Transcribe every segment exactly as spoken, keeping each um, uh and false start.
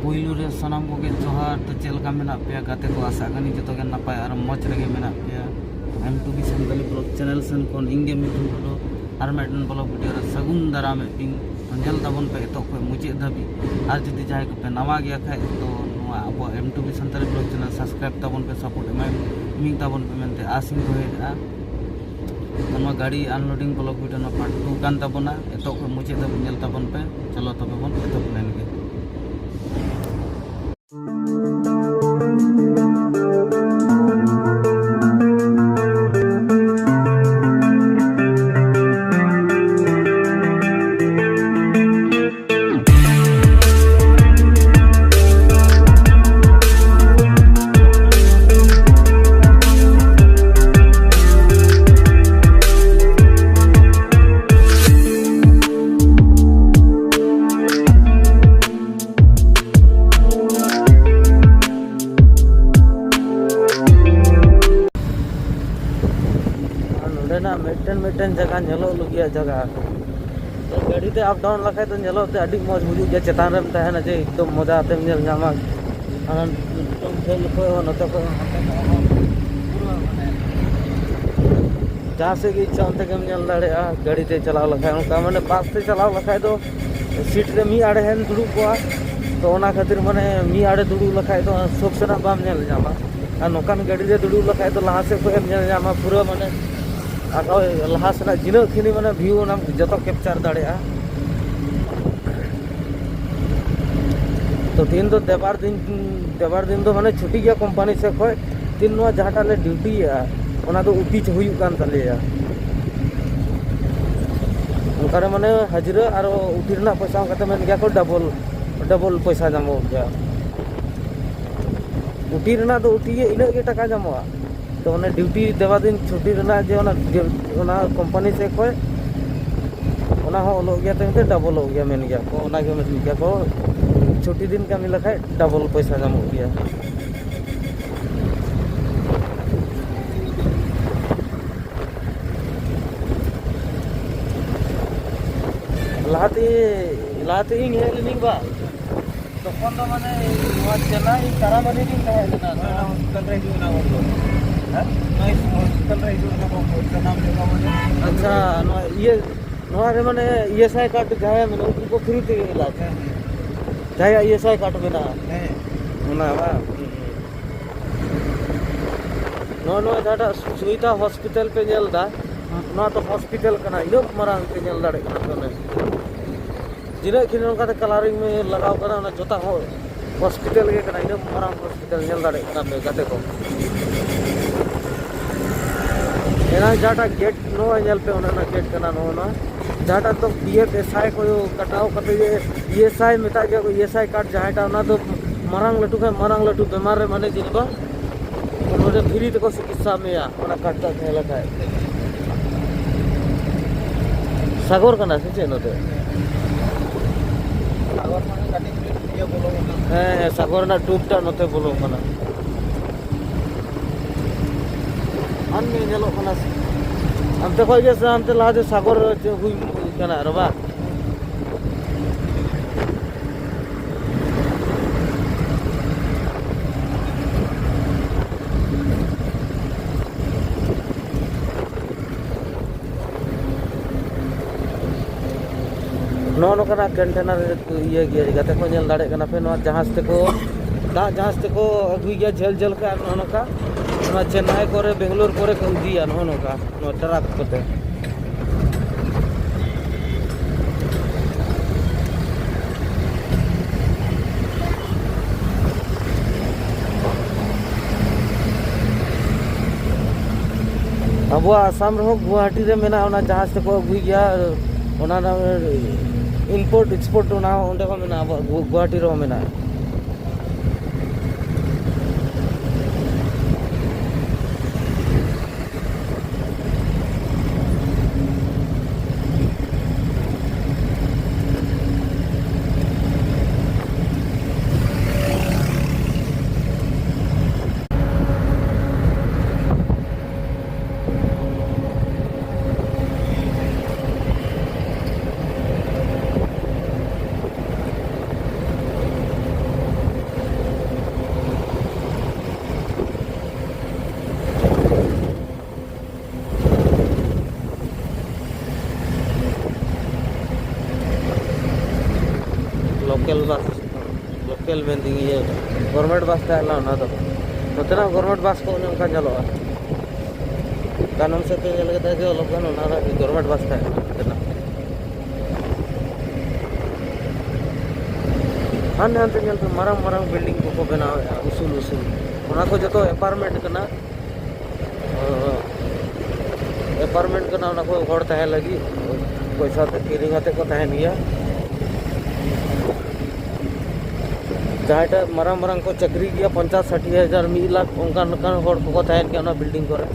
ᱯᱩᱭᱞᱩ ᱨᱮ ᱥᱟᱱᱟᱢ ᱠᱚᱜᱮ ᱡᱚᱦᱟᱨ᱾ ᱛᱚ ᱪᱮᱫ ᱞᱮᱠᱟ ᱢᱮᱱᱟᱜ ᱯᱮᱭᱟ ᱜᱟᱛᱮ ᱠᱚ? ᱟᱥᱟᱜ ᱠᱟᱹᱱᱟᱹᱧ ᱡᱚᱛᱚ ᱜᱮ ᱱᱟᱯᱟᱭ ᱟᱨ ᱢᱚᱡᱽ ᱨᱮᱜᱮ ᱢᱮᱱᱟᱜ ᱯᱮᱭᱟ᱾ M two B Santali Vlog channel ᱥᱮᱱ ᱠᱷᱚᱱ ᱤᱧ ᱜᱮ ᱢᱤᱴᱷᱩ ᱴᱩᱰᱩ ᱟᱨ ᱢᱤᱫᱴᱮᱱ vlog video ᱨᱮ ᱥᱟᱹᱜᱩᱱ ᱫᱟᱨᱟᱢᱮᱫ ᱯᱮᱭᱟᱹᱧ᱾ ᱛᱚ ᱧᱮᱞ ᱛᱟᱵᱚᱱ ᱯᱮ ᱮᱛᱚᱦᱚᱵ ᱠᱷᱚᱱ ᱢᱩᱪᱟᱹᱫ ᱫᱷᱟᱹᱵᱤᱡ᱾ ᱟᱨ ᱡᱩᱫᱤ ᱡᱟᱦᱟᱸᱭ ᱠᱚᱯᱮ ᱱᱟᱣᱟ ᱜᱮᱭᱟ ᱠᱷᱟᱡ, ᱛᱚ ᱱᱚᱣᱟ ᱟᱵᱚᱣᱟᱜ M two B Santali Vlog channel subscribe ᱛᱟᱵᱚᱱ ᱯᱮ, support ᱮᱢᱟᱭ ᱤᱢᱤᱝ ᱛᱟᱵᱚᱱ ᱯᱮ ᱢᱮᱱᱛᱮ ᱟᱥ ᱤᱧ ᱫᱚᱦᱚᱭᱮᱫᱼᱟ᱾ ᱛᱚ ᱱᱚᱣᱟ ᱜᱟᱹᱰᱤ unloading vlog video ᱱᱚᱣᱟ part two ᱠᱟᱱ ᱛᱟᱵᱚᱱᱟ᱾ ᱮᱛᱚᱦᱚᱵ ᱠᱷᱚᱱ ᱢᱩᱪᱟᱹᱫ ᱫᱷᱟᱹᱵᱤᱡ ᱧᱮᱞ ᱛᱟᱵᱚᱱ ᱯᱮ᱾ ᱪᱚᱞᱚ ᱛᱚᱵᱮ ᱵᱚᱱ ᱮᱛᱚᱦᱚᱵ ᱞᱮᱱ ᱜᱮ᱾ ᱟᱨ ᱱᱚᱰᱮᱱᱟᱜ ᱢᱤᱫᱴᱮᱱ ᱢᱤᱫᱴᱮᱱ ᱡᱟᱭᱜᱟ ᱧᱮᱞᱚᱜ ᱞᱟᱹᱜᱤᱫ ᱡᱟᱭᱜᱟ᱾ ᱛᱚ ᱜᱟᱹᱰᱤ ᱛᱮ up down ᱞᱮᱠᱷᱟᱡ ᱫᱚ ᱧᱮᱞᱚᱜ ᱛᱮ ᱟᱹᱰᱤ ᱢᱚᱡᱽ ᱵᱩᱡᱩᱜ ᱜᱮᱭᱟ᱾ ᱪᱮᱛᱟᱱ ᱨᱮᱢ ᱛᱟᱦᱮᱱᱟ ᱡᱮ ᱮᱠᱫᱚᱢ ᱢᱚᱡᱟ ᱛᱮᱢ ᱧᱮᱞ ᱧᱟᱢᱟ᱾ ᱦᱟᱱᱟ ᱴᱷᱮᱡ ᱠᱷᱚᱡ ᱦᱚᱸ ᱱᱚᱛᱮ ᱠᱷᱚᱡ ᱦᱚᱸ ᱦᱟᱱᱛᱮ ᱠᱷᱚᱡ ᱦᱚᱸ ᱯᱩᱨᱟᱹ ᱢᱟᱱᱮ ᱡᱟᱦᱟᱸ ᱥᱮᱫ ᱜᱮ ᱤᱪᱪᱷᱟ ᱚᱱᱛᱮ ᱜᱮᱢ ᱧᱮᱞ ᱫᱟᱲᱮᱭᱟᱜᱼᱟ᱾ ᱜᱟᱹᱰᱤ ᱛᱮ ᱪᱟᱞᱟᱣ ᱞᱮᱠᱷᱟᱡ ᱚᱱᱠᱟ ᱢᱟᱱᱮ bus ᱛᱮ ᱪᱟᱞᱟᱣ ᱞᱮᱠᱷᱟᱡ ᱫᱚ seat ᱨᱮ ᱢᱤᱫ ᱟᱲᱮ ᱦᱮᱢ ᱫᱩᱲᱩᱵ ᱠᱚᱜᱼᱟ᱾ ᱛᱚ ᱚᱱᱟ ᱠᱷᱟᱹᱛᱤᱨ ᱢᱟᱱᱮ ᱢᱤᱫ ᱟᱲᱮ ᱫᱩᱲᱩᱵ ᱞᱮᱠᱷᱟᱡ ᱫᱚ ᱥᱩᱠ ᱥᱮᱱᱟᱜ ᱵᱟᱢ ᱧᱮᱞ ᱧᱟᱢᱟ᱾ ᱟᱨ ᱱᱚᱝᱠᱟᱱ ᱜᱟᱹᱰᱤ ᱨᱮ ᱫᱩᱲᱩᱵ ᱞᱮᱠᱷᱟᱡ ᱫᱚ ᱞᱟᱦᱟ ᱥᱮᱫ ᱠᱷᱚᱡ ᱮᱢ ᱧᱮᱞ ᱧᱟᱢᱟ ᱯᱩᱨᱟᱹ ᱢᱟᱱᱮ ᱟᱨ ᱦᱳᱭ, ᱞᱟᱦᱟ ᱥᱮᱱᱟᱜ ᱛᱤᱱᱟᱹᱜ ᱠᱷᱤᱱᱤ ᱢᱟᱱᱮ view ᱚᱱᱟᱢ ᱡᱚᱛᱚ capture ᱫᱟᱲᱮᱭᱟᱜᱼᱟ᱾ ᱛᱚ ᱛᱤᱦᱤᱧ ᱫᱚ ᱫᱮᱵᱟᱨ ᱫᱤᱱ, ᱫᱮᱵᱟᱨ ᱫᱤᱱ ᱫᱚ ᱢᱟᱱᱮ ᱪᱷᱩᱴᱤ ᱜᱮᱭᱟ company ᱥᱮᱫ ᱠᱷᱚᱡ᱾ ᱛᱤᱦᱤᱧ ᱱᱚᱣᱟ ᱡᱟᱦᱟᱸᱴᱟᱜ ᱞᱮ duty ᱭᱮᱜᱼᱟ, ᱚᱱᱟ ᱫᱚ ᱩᱴᱤ ᱦᱩᱭᱩᱜ ᱠᱟᱱ ᱛᱟᱞᱮᱭᱟ᱾ ᱚᱱᱠᱟᱨᱮ ᱢᱟᱱᱮ ᱦᱟᱡᱽᱨᱟᱹ ᱟᱨ ᱩᱴᱤ ᱨᱮᱱᱟᱜ ᱯᱚᱭᱥᱟ ᱚᱱᱠᱟᱛᱮ ᱢᱮᱱ ᱜᱮᱭᱟ ᱠᱚ double, double ᱯᱚᱭᱥᱟ ᱧᱟᱢᱚᱜ ᱜᱮᱭᱟ᱾ ᱩᱴᱤ ᱨᱮᱱᱟᱜ ᱫᱚ ᱩᱴᱤ ᱜᱮ ᱤᱱᱟᱹᱜ ᱜᱮ ᱴᱟᱠᱟ ᱧᱟᱢᱚᱜᱼᱟ᱾ ᱛᱚ ᱚᱱᱮ duty ᱫᱮᱣᱟ ᱫᱤᱱ ᱪᱷᱩᱴᱤ ᱨᱮᱱᱟᱜ ᱡᱮ ᱚᱱᱟ, ᱡᱮ ᱚᱱᱟ company ᱥᱮᱫ ᱠᱷᱚᱡ ᱚᱱᱟ ᱦᱚᱸ ᱚᱞᱚᱜ ᱜᱮᱭᱟ, ᱛᱟᱭᱚᱢ ᱛᱮ ᱰᱟᱵᱚᱞᱚᱜ ᱜᱮᱭᱟ, ᱢᱮᱱ ᱜᱮᱭᱟ ᱠᱚ, ᱚᱱᱟ ᱜᱮ ᱢᱮᱱ ᱜᱮᱭᱟ ᱠᱚ, ᱪᱷᱩᱴᱤ ᱫᱤᱱ ᱠᱟᱹᱢᱤ ᱞᱮᱠᱷᱟᱡ ᱰᱟᱵᱚᱞ ᱯᱚᱭᱥᱟ ᱧᱟᱢᱚᱜ ᱜᱮᱭᱟ᱾ ᱞᱟᱦᱟᱛᱮ, ᱞᱟᱦᱟᱛᱮ ᱤᱧ ᱦᱮᱡ ᱞᱮᱱᱤᱧ ᱵᱟ, ᱛᱚᱠᱷᱚᱱ ᱫᱚ ᱢᱟᱱᱮ ᱱᱚᱣᱟ ᱪᱮᱱᱱᱟᱭ ᱛᱟᱨᱟᱵᱟᱞᱤ ᱨᱤᱧ ᱛᱟᱦᱮᱸ ᱞᱮᱱᱟ᱾ ᱦᱳᱭ, ᱚᱱᱟ ᱦᱚᱥᱯᱤᱴᱟᱞ ᱨᱮ ᱦᱤᱡᱩᱜ ᱮᱱᱟ ᱵᱚᱞᱚ᱾ ᱦᱮᱸ? ᱱᱚᱣᱟ ᱦᱚᱥᱯᱤᱴᱟᱞ ᱨᱮ ᱦᱤᱡᱩᱜ ᱮᱱᱟ ᱵᱚᱞᱚ᱾ ᱡᱟᱱᱟᱢ ᱡᱚᱠᱷᱚᱱ ᱢᱟᱱᱮ ᱟᱪᱪᱷᱟ, ᱱᱚᱣᱟ ᱤᱭᱟᱹ, ᱱᱚᱣᱟ ᱨᱮ ᱢᱟᱱᱮ ᱤ ᱮᱥ ᱟᱭ ᱠᱟᱨᱰ ᱡᱟᱦᱟᱸᱭ ᱢᱮᱱᱟᱜ ᱩᱱᱠᱩ ᱠᱚ ᱯᱷᱨᱤ ᱛᱮᱜᱮ ᱮᱞᱟᱡᱽ᱾ ᱦᱮᱸ, ᱦᱮᱸ᱾ ᱡᱟᱦᱟᱸᱭᱟᱜ ᱤ ᱮᱥ ᱟᱭ ᱠᱟᱨᱰ ᱢᱮᱱᱟᱜᱼᱟ᱾ ᱦᱮᱸ᱾ ᱚᱱᱟ ᱵᱟᱝ? ᱦᱩᱸ, ᱦᱩᱸ᱾ ᱱᱚᱜᱼᱚ ᱱᱚᱣᱟ ᱡᱟᱦᱟᱸᱴᱟᱜ ᱥᱩᱵᱤᱫᱷᱟ ᱦᱚᱥᱯᱤᱴᱟᱞ ᱯᱮ ᱧᱮᱞ ᱮᱫᱟ, ᱱᱚᱣᱟ ᱫᱚ ᱦᱚᱥᱯᱤᱴᱟᱞ ᱠᱟᱱᱟ, ᱤᱱᱟᱹᱜ ᱢᱟᱨᱟᱝ ᱯᱮ ᱧᱮᱞ ᱫᱟᱲᱮᱭᱟᱜ ᱠᱟᱱᱟ ᱯᱮ ᱚᱱᱮ᱾ ᱛᱤᱱᱟᱹᱜ ᱠᱷᱤᱱ ᱱᱚᱝᱠᱟᱛᱮ ᱠᱟᱞᱟᱨᱤᱝ ᱞᱟᱜᱟᱣ ᱠᱟᱱᱟ, ᱚᱱᱟ ᱡᱚᱛᱚ ᱦᱚ-, ᱦᱚᱥᱯᱤᱴᱟᱞ ᱜᱮ ᱠᱟᱱᱟ, ᱤᱱᱟᱹᱜ ᱢᱟᱨᱟᱝ ᱦᱚᱥᱯᱤᱴᱟᱞ ᱧᱮᱞ ᱫᱟᱲᱮᱭᱟᱜ ᱠᱟᱱᱟ ᱯᱮ ᱜᱟᱛᱮ ᱠᱚ᱾ ᱮᱱᱟᱝ ᱡᱟᱦᱟᱸᱴᱟᱜ ᱜᱮᱴ ᱱᱚᱜᱼᱚᱭ ᱧᱮᱞ ᱯᱮ, ᱚᱱᱮ ᱚᱱᱟ ᱜᱮᱴ ᱠᱟᱱᱟ ᱱᱚᱜᱼᱚ ᱱᱚᱣᱟ᱾ ᱡᱟᱦᱟᱸᱴᱟᱜ ᱫᱚ ᱯᱤ ᱮᱯᱷ ᱮᱥ ᱟᱭ ᱠᱚ ᱠᱟᱴᱟᱣ ᱠᱟᱛᱮ ᱡᱮ ᱤ ᱮᱥ ᱟᱭ ᱢᱮᱛᱟᱜ ᱜᱮᱭᱟ ᱠᱚ, ᱤ ᱮᱥ ᱟᱭ ᱠᱟᱨᱰ ᱡᱟᱦᱟᱸᱴᱟᱜ, ᱚᱱᱟ ᱫᱚ ᱢᱟᱨᱟᱝ ᱞᱟᱹᱴᱩ ᱠᱷᱚᱱ ᱢᱟᱨᱟᱝ ᱞᱟᱹᱴᱩ ᱵᱮᱢᱟᱨ ᱨᱮ ᱢᱟᱱᱮ ᱪᱮᱫ ᱵᱟᱝ ᱱᱚᱰᱮ ᱯᱷᱨᱤ ᱛᱮᱠᱚ ᱪᱤᱠᱤᱛᱥᱟ ᱢᱮᱭᱟ, ᱚᱱᱟ ᱠᱟᱨᱰ ᱛᱟᱜ ᱛᱟᱦᱮᱸ ᱞᱮᱠᱷᱟᱡ᱾ ᱥᱟᱜᱚᱨ ᱠᱟᱱᱟ ᱥᱮ ᱪᱮᱫ ᱱᱚᱛᱮ? ᱥᱟᱜᱚᱨ ᱠᱷᱚᱱ ᱠᱟᱹᱴᱤᱡ ᱤᱭᱟᱹ ᱵᱚᱞᱚ ᱠᱟᱱᱟ᱾ ᱦᱮᱸ, ᱦᱮᱸ, ᱥᱟᱜᱚᱨ ᱨᱮᱱᱟᱜ ᱴᱩᱵ ᱴᱟᱜ ᱱᱚᱛᱮ ᱵᱚᱞᱚ ᱠᱟᱱᱟ᱾ ᱟᱨ ᱢᱤᱫ ᱧᱮᱞᱚᱜ ᱠᱟᱱᱟ ᱥᱮ? ᱦᱟᱱᱛᱮ ᱠᱷᱚᱡ ᱜᱮ ᱥᱮ ᱦᱟᱱᱛᱮ ᱞᱟᱦᱟ ᱫᱚ ᱥᱟᱜᱚᱨ ᱪᱮᱫ ᱦᱩᱭ ᱠᱟᱱᱟ ᱟᱨ ᱵᱟᱝ? ᱱᱚᱜᱼᱚ ᱱᱚᱝᱠᱟᱱᱟᱜ ᱠᱚᱱᱴᱮᱱᱟᱨ ᱨᱮ ᱤᱭᱟᱹ ᱜᱮᱭᱟ, ᱜᱟᱛᱮ ᱠᱚ ᱧᱮᱞ ᱫᱟᱲᱮᱭᱟᱜ ᱠᱟᱱᱟ ᱯᱮ, ᱱᱚᱣᱟ ᱡᱟᱦᱟᱡᱽ ᱛᱮᱠᱚ, ᱫᱟᱜ ᱡᱟᱦᱟᱡᱽ ᱛᱮᱠᱚ ᱟᱹᱜᱩᱭ ᱜᱮᱭᱟ ᱡᱷᱟᱹᱞ ᱡᱷᱟᱹᱞ ᱠᱷᱚᱱ, ᱟᱨ ᱱᱚᱜᱼᱚ ᱱᱚᱝᱠᱟ ᱱᱚᱣᱟ ᱪᱮᱱᱱᱟᱭ ᱠᱚᱨᱮ, ᱵᱮᱝᱜᱟᱞᱳᱨ ᱠᱚᱨᱮ ᱠᱚ ᱤᱫᱤᱭᱟ ᱱᱚᱜᱼᱚ ᱱᱚᱝᱠᱟ᱾ ᱱᱚᱣᱟ ᱴᱨᱟᱠ ᱠᱚᱛᱮ᱾ ᱟᱵᱚᱣᱟᱜ ᱟᱥᱟᱢ ᱨᱮᱦᱚᱸ ᱜᱩᱣᱟᱦᱟᱴᱤ ᱨᱮ ᱢᱮᱱᱟᱜᱼᱟ, ᱚᱱᱟ ᱡᱟᱦᱟᱡᱽ ᱛᱮᱠᱚ ᱟᱹᱜᱩᱭ ᱜᱮᱭᱟ, ᱚᱱᱟ ᱨᱮᱱᱟᱜ import export ᱚᱱᱟ ᱦᱚᱸ ᱚᱸᱰᱮ ᱦᱚᱸ ᱢᱮᱱᱟᱜᱼᱟ, ᱟᱵᱚᱣᱟᱜ ᱜᱩ-, ᱜᱩᱣᱟᱦᱟᱴᱤ ᱨᱮᱦᱚᱸ ᱢᱮᱱᱟᱜᱼᱟ᱾ ᱞᱳᱠᱟᱞ ᱵᱟᱥ, ᱞᱳᱠᱟᱞ ᱢᱮᱱᱫᱟᱹᱧ, ᱤᱭᱟᱹ, ᱜᱚᱨᱢᱮᱱᱴ ᱵᱟᱥ ᱛᱟᱦᱮᱸ ᱞᱮᱱᱟ ᱚᱱᱟ ᱫᱚ᱾ ᱱᱚᱛᱮᱱᱟᱜ ᱜᱚᱨᱢᱮᱱᱴ ᱵᱟᱥ ᱠᱚ ᱚᱱᱮ ᱚᱱᱠᱟ ᱧᱮᱞᱚᱜᱼᱟ᱾ ᱛᱟᱭᱱᱚᱢ ᱥᱮᱫ ᱛᱮ ᱧᱮᱞ ᱠᱟᱛᱮ ᱜᱮ ᱚᱞᱚᱜ ᱜᱟᱱᱚᱜᱼᱟ, ᱚᱱᱟ ᱫᱚ ᱜᱚᱨᱢᱮᱱᱴ ᱵᱟᱥ ᱛᱟᱦᱮᱸ ᱠᱟᱱᱟ ᱱᱚᱛᱮᱱᱟᱜ᱾ ᱦᱟᱱᱮ ᱦᱟᱱᱛᱮ ᱧᱮᱞ ᱯᱮ, ᱢᱟᱨᱟᱝ ᱢᱟᱨᱟᱝ ᱵᱤᱞᱰᱤᱝ ᱠᱚᱠᱚ ᱵᱮᱱᱟᱣᱮᱫᱼᱟ, ᱩᱥᱩᱞ ᱩᱥᱩᱞ᱾ ᱚᱱᱟ ᱠᱚ ᱡᱚᱛᱚ ᱮᱯᱟᱨᱴᱢᱮᱱᱴ ᱠᱟᱱᱟ᱾ ᱮᱯᱟᱨᱴᱢᱮᱱᱴ ᱠᱟᱱᱟ, ᱚᱱᱟ ᱠᱚ ᱦᱚᱲ ᱛᱟᱦᱮᱸ ᱞᱟᱹᱜᱤᱫ ᱯᱚᱭᱥᱟ ᱛᱮ ᱠᱤᱨᱤᱧ ᱠᱟᱛᱮ ᱠᱚ ᱛᱟᱦᱮᱱ ᱜᱮᱭᱟ᱾ ᱡᱟᱦᱟᱸᱭ ᱴᱷᱮᱱ ᱢᱟᱨᱟᱝ ᱢᱟᱨᱟᱝ ᱠᱚ ᱪᱟᱹᱠᱨᱤ ᱜᱮᱭᱟ, ᱯᱚᱧᱪᱟᱥ ᱥᱟᱴᱷᱤ ᱦᱟᱡᱟᱨ, ᱢᱤᱫ ᱞᱟᱠᱷ, ᱚᱱᱠᱟᱱ ᱚᱱᱠᱟᱱ ᱦᱚᱲ ᱠᱚᱠᱚ ᱛᱟᱦᱮᱱ ᱜᱮᱭᱟ ᱚᱱᱟ ᱵᱤᱞᱰᱤᱝ ᱠᱚᱨᱮ᱾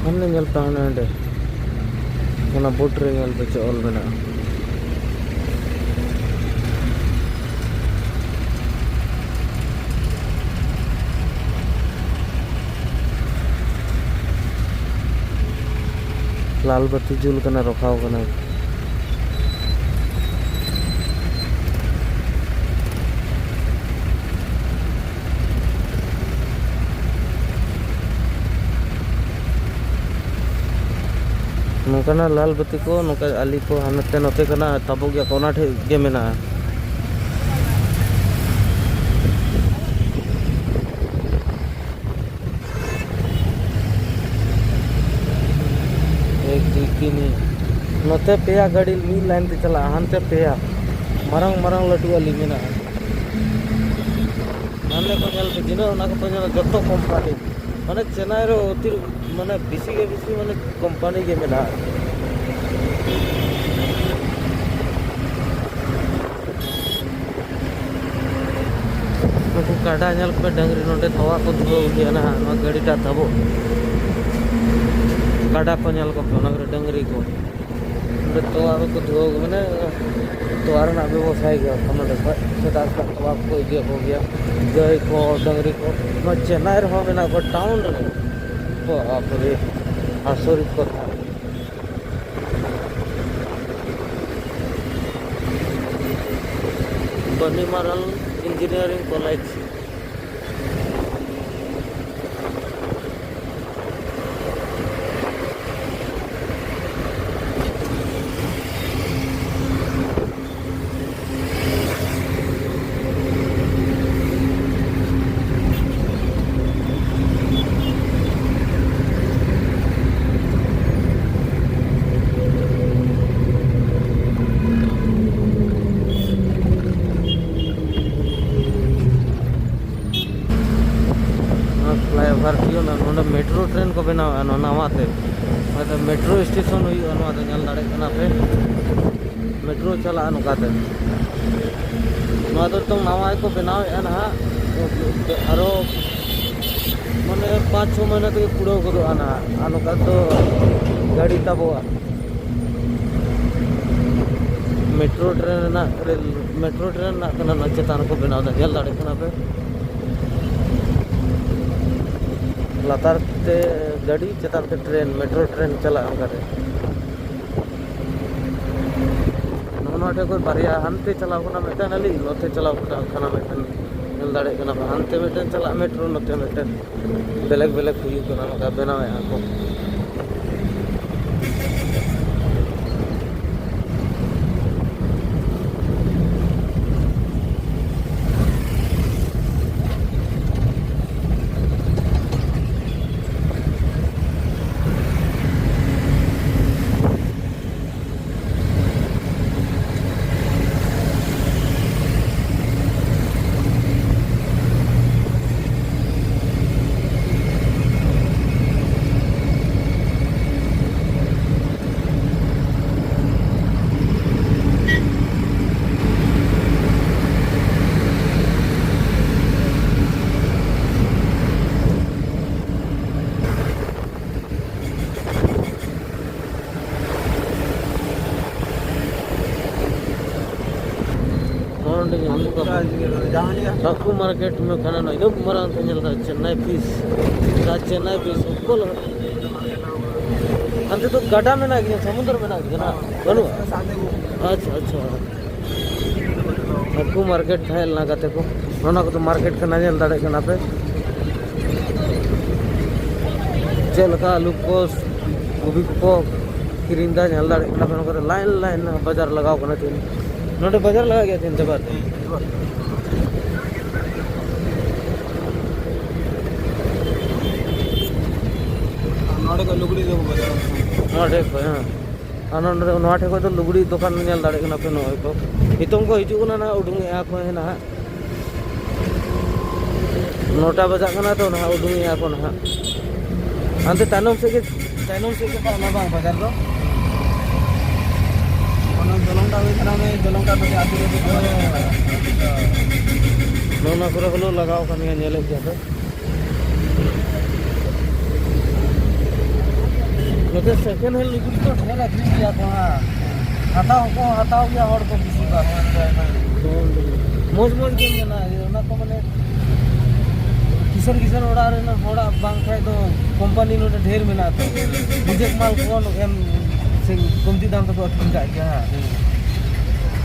ᱦᱟᱱᱮ ᱧᱮᱞ ᱯᱮ, ᱦᱟᱱᱮ ᱚᱸᱰᱮ, ᱚᱱᱟ ᱵᱳᱨᱰ ᱨᱮ ᱧᱮᱞ ᱯᱮ ᱪᱮᱫ ᱚᱞ ᱢᱮᱱᱟᱜᱼᱟ᱾ ᱞᱟᱞ ᱵᱟᱹᱛᱤ ᱡᱩᱞ ᱠᱟᱱᱟ, ᱨᱚᱠᱷᱟᱣ ᱠᱟᱱᱟ᱾ ᱱᱚᱝᱠᱟᱱᱟᱜ ᱞᱟᱞ ᱵᱟᱹᱛᱤ ᱠᱚ, ᱱᱚᱝᱠᱟ ᱟᱹᱞᱤ ᱠᱚ ᱦᱟᱱᱛᱮ ᱱᱚᱛᱮ ᱠᱟᱱᱟ, ᱛᱟᱵᱚᱜ ᱜᱮᱭᱟ ᱠᱚ, ᱚᱱᱟ ᱴᱷᱮᱡ ᱜᱮ ᱢᱮᱱᱟᱜᱼᱟ᱾ ᱮᱠ, ᱫᱩᱭ, ᱛᱤᱱ᱾ ᱱᱚᱛᱮ ᱯᱮᱭᱟ ᱜᱟᱹᱰᱤ ᱢᱤᱫ ᱞᱟᱭᱤᱱ ᱛᱮ ᱪᱟᱞᱟᱜᱼᱟ, ᱦᱟᱱᱛᱮ ᱯᱮᱭᱟ ᱢᱟᱨᱟᱝ ᱢᱟᱨᱟᱝ ᱞᱟᱹᱴᱩ ᱟᱹᱞᱤ ᱢᱮᱱᱟᱜᱼᱟ᱾ ᱦᱟᱱᱮ ᱠᱚ ᱧᱮᱞ ᱯᱮ, ᱛᱤᱱᱟᱹᱜ ᱚᱱᱟ ᱠᱚᱯᱮ ᱧᱮᱞᱟ, ᱡᱚᱛᱚ ᱠᱳᱢᱯᱟᱱᱤ᱾ ᱢᱟᱱᱮ ᱪᱮᱱᱱᱟᱭ ᱨᱮ ᱚᱛᱤ, ᱢᱟᱱᱮ ᱵᱮᱥᱤ ᱜᱮ ᱵᱮᱥᱤ ᱢᱟᱱᱮ ᱠᱳᱢᱯᱟᱱᱤ ᱜᱮ ᱢᱮᱱᱟᱜᱼᱟ᱾ ᱱᱩᱠᱩ ᱠᱟᱰᱟ ᱧᱮᱞ ᱠᱚᱯᱮ, ᱰᱟᱹᱝᱨᱤ ᱱᱚᱰᱮ ᱛᱚᱣᱟ ᱠᱚ ᱫᱷᱩᱣᱟᱹᱣ ᱤᱫᱤᱭᱟ ᱱᱟᱦᱟᱜ, ᱱᱚᱣᱟ ᱜᱟᱹᱰᱤᱴᱟᱜ ᱛᱟᱵᱚ᱾ ᱠᱟᱰᱟ ᱠᱚ ᱧᱮᱞ ᱠᱚᱯᱮ, ᱚᱱᱟ ᱠᱚᱨᱮ ᱰᱟᱹᱝᱨᱤ ᱠᱚ᱾ ᱱᱚᱰᱮ ᱛᱚᱣᱟ ᱠᱚᱠᱚ ᱫᱷᱩᱣᱟᱹᱣ, ᱢᱟᱱᱮ ᱛᱚᱣᱟ ᱨᱮᱱᱟᱜ ᱵᱮᱵᱚᱥᱟᱭ ᱜᱮᱭᱟ ᱠᱚ ᱱᱚᱰᱮ ᱠᱷᱚᱡ᱾ ᱥᱮᱛᱟᱜ ᱥᱮᱛᱟᱜ ᱛᱚᱣᱟ ᱠᱚᱠᱚ ᱤᱫᱤᱭᱟᱠᱚ ᱜᱮᱭᱟ, ᱜᱟᱹᱭ ᱠᱚ, ᱰᱟᱹᱝᱨᱤ ᱠᱚ᱾ ᱱᱚᱣᱟ ᱪᱮᱱᱱᱟᱭ ᱨᱮᱦᱚᱸ ᱢᱮᱱᱟᱜ ᱠᱚᱣᱟ, ᱴᱟᱣᱩᱱ ᱨᱮ᱾ ᱵᱟᱯ ᱨᱮ, ᱟᱥᱚᱨᱤᱛ ᱠᱟᱛᱷᱟ᱾ ᱵᱟᱹᱱᱤᱢᱟᱨᱟᱞ ᱤᱧᱡᱤᱱᱤᱭᱟᱨᱤᱝ ᱠᱚᱞᱮᱡᱽ᱾ ᱱᱚᱣᱟ ᱯᱷᱞᱟᱭᱳᱵᱷᱟᱨ ᱦᱩᱭᱩᱜ ᱠᱟᱱᱟ, ᱱᱚᱰᱮ ᱢᱮᱴᱨᱳ ᱴᱨᱮᱱ ᱠᱚ ᱵᱮᱱᱟᱣᱮᱫᱼᱟ ᱱᱚᱣᱟ ᱱᱟᱣᱟ ᱛᱮ᱾ ᱦᱚᱭᱛᱳ ᱢᱮᱴᱨᱳ ᱥᱴᱮᱥᱚᱱ ᱦᱩᱭᱩᱜᱼᱟ, ᱱᱚᱣᱟ ᱫᱚ ᱧᱮᱞ ᱫᱟᱲᱮᱭᱟᱜ ᱠᱟᱱᱟ ᱯᱮ᱾ ᱢᱮᱴᱨᱳ ᱪᱟᱞᱟᱜᱼᱟ ᱱᱚᱝᱠᱟᱛᱮ᱾ ᱱᱚᱣᱟ ᱫᱚ ᱱᱤᱛᱚᱝ ᱱᱟᱣᱟ ᱜᱮᱠᱚ ᱵᱮᱱᱟᱣᱮᱫᱼᱟ ᱱᱟᱦᱟᱜ, ᱟᱨᱚ ᱢᱟᱱᱮ ᱯᱟᱸᱪ ᱪᱷᱚ ᱢᱟᱹᱦᱱᱟᱹ ᱛᱮᱜᱮ ᱠᱩᱲᱟᱹᱣ ᱜᱚᱫᱚᱜᱼᱟ ᱱᱟᱦᱟᱜ᱾ ᱟᱨ ᱱᱚᱝᱠᱟ ᱫᱚ ᱜᱟᱹᱰᱤ ᱛᱟᱵᱚᱜᱼᱟ᱾ ᱢᱮᱴᱨᱳ ᱴᱨᱮᱱ ᱨᱮᱱᱟᱜ, ᱨᱮᱞ, ᱢᱮᱴᱨᱳ ᱴᱨᱮᱱ ᱨᱮᱱᱟᱜ ᱠᱟᱱᱟ, ᱱᱚᱣᱟ ᱪᱮᱛᱟᱱ ᱨᱮᱠᱚ ᱵᱮᱱᱟᱣ ᱮᱫᱟ, ᱧᱮᱞ ᱫᱟᱲᱮᱭᱟᱜ ᱠᱟᱱᱟ ᱯᱮ᱾ ᱞᱟᱛᱟᱨ ᱛᱮ ᱜᱟᱹᱰᱤ, ᱪᱮᱛᱟᱱ ᱛᱮ ᱴᱨᱮᱱ, ᱢᱮᱴᱨᱳ ᱴᱨᱮᱱ ᱪᱟᱞᱟᱜᱼᱟ ᱚᱱᱠᱟᱛᱮ᱾ ᱱᱚᱜᱼᱚ ᱱᱚᱣᱟ ᱴᱷᱮᱱ ᱠᱷᱚᱱ ᱵᱟᱨᱭᱟ, ᱦᱟᱱᱛᱮ ᱪᱟᱞᱟᱣ ᱠᱟᱱᱟ ᱢᱤᱫᱴᱮᱱ ᱟᱹᱞᱤᱧ, ᱱᱚᱛᱮ ᱪᱟᱞᱟᱣ ᱠᱟᱱᱟ ᱢᱤᱫᱴᱮᱱ, ᱧᱮᱞ ᱫᱟᱲᱮᱭᱟᱜ ᱠᱟᱱᱟ ᱯᱮ, ᱦᱟᱱᱛᱮ ᱢᱤᱫᱴᱮᱱ ᱪᱟᱞᱟᱜᱼᱟ ᱢᱮᱴᱨᱳ, ᱱᱚᱛᱮ ᱢᱤᱫᱴᱮᱱ᱾ ᱵᱮᱞᱮᱠ ᱵᱮᱞᱮᱠ ᱦᱩᱭᱩᱜ ᱠᱟᱱᱟ, ᱱᱚᱝᱠᱟ ᱵᱮᱱᱟᱣᱮᱫᱼᱟ ᱠᱚ᱾ ᱦᱟᱹᱠᱩ ᱢᱟᱨᱠᱮᱴ ᱢᱮ ᱠᱟᱱᱟ ᱱᱚᱜᱼᱚᱭ, ᱤᱱᱟᱹᱜ ᱢᱟᱨᱟᱝ ᱛᱮ ᱧᱮᱞ ᱫᱟ, ᱪᱮᱱᱱᱟᱭ ᱯᱷᱤᱥ, ᱫᱟ ᱪᱮᱱᱱᱟᱭ ᱯᱷᱤᱥ, ᱩᱱᱠᱩ ᱞᱟᱜᱟᱜ᱾ ᱦᱟᱱᱛᱮ ᱫᱚ ᱜᱟᱰᱟ ᱢᱮᱱᱟᱜ ᱜᱮᱭᱟ, ᱥᱚᱢᱩᱫᱨᱚ ᱢᱮᱱᱟᱜ ᱜᱮᱭᱟ ᱱᱟᱜ? ᱵᱟᱹᱱᱩᱜᱼᱟ? ᱟᱪᱪᱷᱟ, ᱟᱪᱪᱷᱟ᱾ ᱦᱟᱹᱠᱩ ᱢᱟᱨᱠᱮᱴ ᱛᱟᱦᱮᱸ ᱞᱮᱱᱟ ᱜᱟᱛᱮ ᱠᱚ, ᱱᱚᱣᱟ ᱠᱚᱫᱚ ᱢᱟᱨᱠᱮᱴ ᱠᱟᱱᱟ, ᱧᱮᱞ ᱫᱟᱲᱮᱭᱟᱜ ᱠᱟᱱᱟ ᱯᱮ᱾ ᱪᱮᱫ ᱞᱮᱠᱟ ᱟᱹᱞᱩ ᱠᱚ, ᱠᱚᱵᱤ ᱠᱚᱠᱚ ᱠᱤᱨᱤᱧ ᱫᱟ, ᱧᱮᱞ ᱫᱟᱲᱮᱭᱟᱜ ᱠᱟᱱᱟ ᱯᱮ᱾ ᱱᱚᱣᱟ ᱠᱚᱨᱮ ᱞᱟᱭᱤᱱ ᱞᱟᱭᱤᱱ ᱵᱟᱡᱟᱨ ᱞᱟᱜᱟᱣ ᱠᱟᱱᱟ ᱛᱮᱦᱮᱧ᱾ ᱱᱚᱰᱮ ᱵᱟᱡᱟᱨ ᱞᱟᱜᱟᱜ ᱜᱮᱭᱟ ᱛᱮᱦᱮᱧ ᱛᱚ ᱵᱟᱨ? ᱱᱚᱰᱮ ᱠᱷᱚᱱ ᱞᱩᱜᱽᱲᱤ ᱫᱚ ᱵᱟᱡᱟᱨ᱾ ᱱᱚᱰᱮ ᱠᱷᱚᱱ, ᱦᱮᱸ᱾ ᱟᱨ ᱱᱚᱰᱮ, ᱱᱚᱣᱟ ᱴᱷᱮᱱ ᱠᱷᱚᱱ ᱫᱚ ᱞᱩᱜᱽᱲᱤ ᱫᱚᱠᱟᱱ ᱧᱮᱞ ᱫᱟᱲᱮᱭᱟᱜ ᱠᱟᱱᱟ ᱯᱮ, ᱱᱚᱜᱼᱚᱭ ᱠᱚ ᱱᱤᱛᱚᱝ ᱠᱚ ᱦᱤᱡᱩᱜ ᱠᱟᱱᱟ ᱱᱟᱦᱟᱜ, ᱩᱰᱩᱝᱮᱜᱼᱟ ᱠᱚ ᱱᱟᱦᱟᱜ᱾ ᱱᱚᱴᱟ ᱵᱟᱡᱟᱜ ᱠᱟᱱᱟ ᱛᱚ, ᱱᱟᱦᱟᱜ ᱩᱰᱩᱝᱮᱜᱼᱟ ᱠᱚ ᱱᱟᱦᱟᱜ᱾ ᱦᱟᱱᱛᱮ ᱛᱟᱭᱱᱚᱢ ᱥᱮᱫ ᱜᱮ, ᱛᱟᱭᱱᱚᱢ ᱥᱮᱫ ᱜᱮ ᱛᱟᱦᱮᱱᱟ ᱵᱟᱝ ᱵᱟᱡᱟᱨ ᱫᱚ? ᱚᱱᱟ ᱫᱚᱞᱚᱝ ᱴᱟᱜ ᱦᱩᱭ ᱠᱟᱱᱟ, ᱚᱱᱮ ᱫᱚᱞᱚᱝ ᱴᱟᱜ ᱠᱟᱹᱴᱤᱡ ᱟᱹᱛᱩ ᱨᱮ ᱫᱚ᱾ ᱱᱚᱜᱼᱚ ᱱᱚᱣᱟ ᱠᱚᱨᱮ ᱦᱚᱞᱳ ᱞᱟᱜᱟᱣ ᱠᱟᱱ ᱜᱮᱭᱟ, ᱧᱮᱞᱮᱫ ᱜᱮᱭᱟ ᱯᱮ᱾ ᱱᱚᱛᱮ ᱥᱮᱠᱮᱱᱰ ᱦᱮᱱᱰ ᱞᱩᱜᱽᱲᱤ ᱫᱚ ᱰᱷᱮᱨ ᱟᱹᱠᱷᱨᱤᱧ ᱜᱮᱭᱟ ᱠᱚ ᱦᱟᱸᱜ᱾ ᱦᱟᱛᱟᱣ ᱦᱚᱸᱠᱚ ᱦᱟᱛᱟᱣ ᱜᱮᱭᱟ ᱦᱚᱲ ᱠᱚ ᱵᱮᱥᱤ ᱵᱷᱟᱜᱽ᱾ ᱢᱚᱡᱽ ᱢᱚᱡᱽ ᱜᱮ ᱢᱮᱱᱟᱜᱼᱟ, ᱚᱱᱟ ᱠᱚ ᱢᱟᱱᱮ ᱠᱤᱥᱟᱹᱬ ᱠᱤᱥᱟᱹᱬ ᱚᱲᱟᱜ ᱨᱮᱱ ᱦᱚᱲᱟᱜ ᱵᱟᱝ ᱠᱷᱟᱡ ᱫᱚ ᱠᱳᱢᱯᱟᱱᱤ ᱱᱚᱰᱮ ᱰᱷᱮᱨ ᱢᱮᱱᱟᱜᱼᱟ ᱛᱚ, ᱱᱤᱡᱮ ᱢᱟᱞ ᱠᱚ ᱮᱢ ᱥᱮ ᱠᱚᱢᱛᱤ ᱫᱟᱢ ᱛᱮᱠᱚ ᱟᱹᱠᱷᱨᱤᱧ ᱠᱟᱜ ᱜᱮᱭᱟ ᱦᱟᱸᱜ᱾